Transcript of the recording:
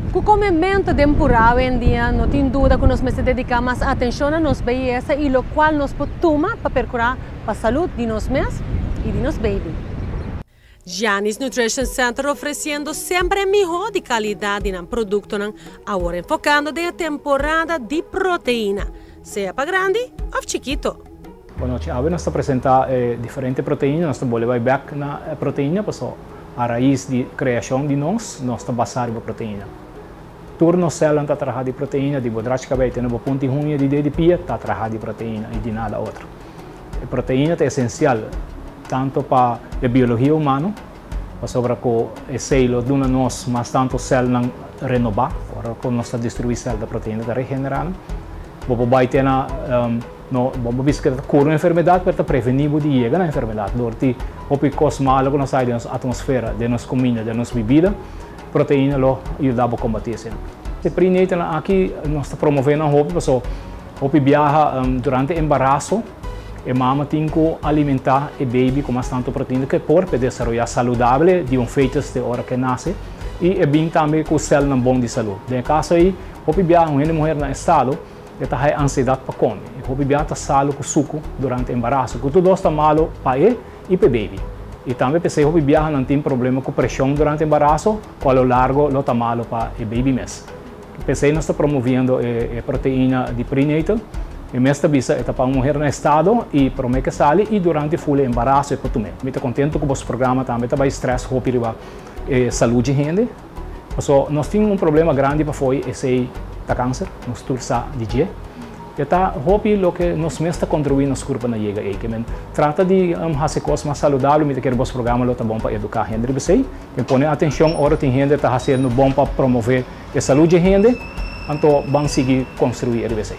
Ku komementu den purá awendia, no tin duda ku nos mester dediká mas atenshon na nos beyesa i lokual nos por tuma pa perkurá pa salud di nos mes i di nos baby. Gianni's Nutrition Center ofresiendo semper e mihó di kalidat di nan produktonan, awor enfokando den e temporada di proteina, sea pa grandi òf chikito. Bon nochi, awe nos ta presenta e diferente proteina, nos ta bolbe bai bek na e proteina paso a rais di creacion di nos, nos ta basa riba proteina. Tur nos celnan ta traha di proteina, di bo drachi cabey te na bo punti huña di ded di pia ta traha di proteina y di nada otro. E proteina ta esencial tanto pa e biologia humano, pasobra cu esey lo duna nos mas tanto celnan renoba, ora cu nos ta destrui cel ta proteina ta regenera nan. Bo por bay te na No, bo por bisa ku ta kura un enfermedat, pero ta prevení bo di yega na enfermedat. Dor di hopi kos malo ku nos hay den nos atmosfera, den nos kuminda, den nos bibida, proteina lo yuda bo kombatí esei. E prenatalnan aki nos ta promové nan hopi paso hopi biaha durante embaraso e mama tin ku alimentá e baby ku mas tantu proteina ku e por pa e desaroyá saludable di un fetus te ora ku e nase i e bin tambe ku sèlnan bon di salú. Den e kaso ei hopi biaha un hende muher na estado E ta haña ansiedat pa kome. E hopi bia ta salu ku suku durante embaraso, ku tur dos ta malu pa e i pa e baby. I tambe p'esei hopi biaha nan tin problema ku preshon durante embaraso, ku a lo largo lo ta malu pa e baby mes. P'esei nos ta promoviendo e proteina di prenatal. E mes ta bisa e ta pa un muher na estado i promé ke sali i durante ful e embaraso e por tum'é. Mi ta kontentu ku bos programa tambe ta bai stress hopi riba e salud dje hende. Paso nos tin un problema grandi pafoi esey ta cancer, nos tur sa di dje. E ta hopi loke nos mes ta contribui nos curpa na yega ey. Ke men trata di haci cos mas saludabel, mi ta kere bos programa lo ta bon pa educa hende riba esey. Ke pone atencion ora tin hende ta haciendo bon pa promove e salud dje hende, anto ban sigui construi riba esey.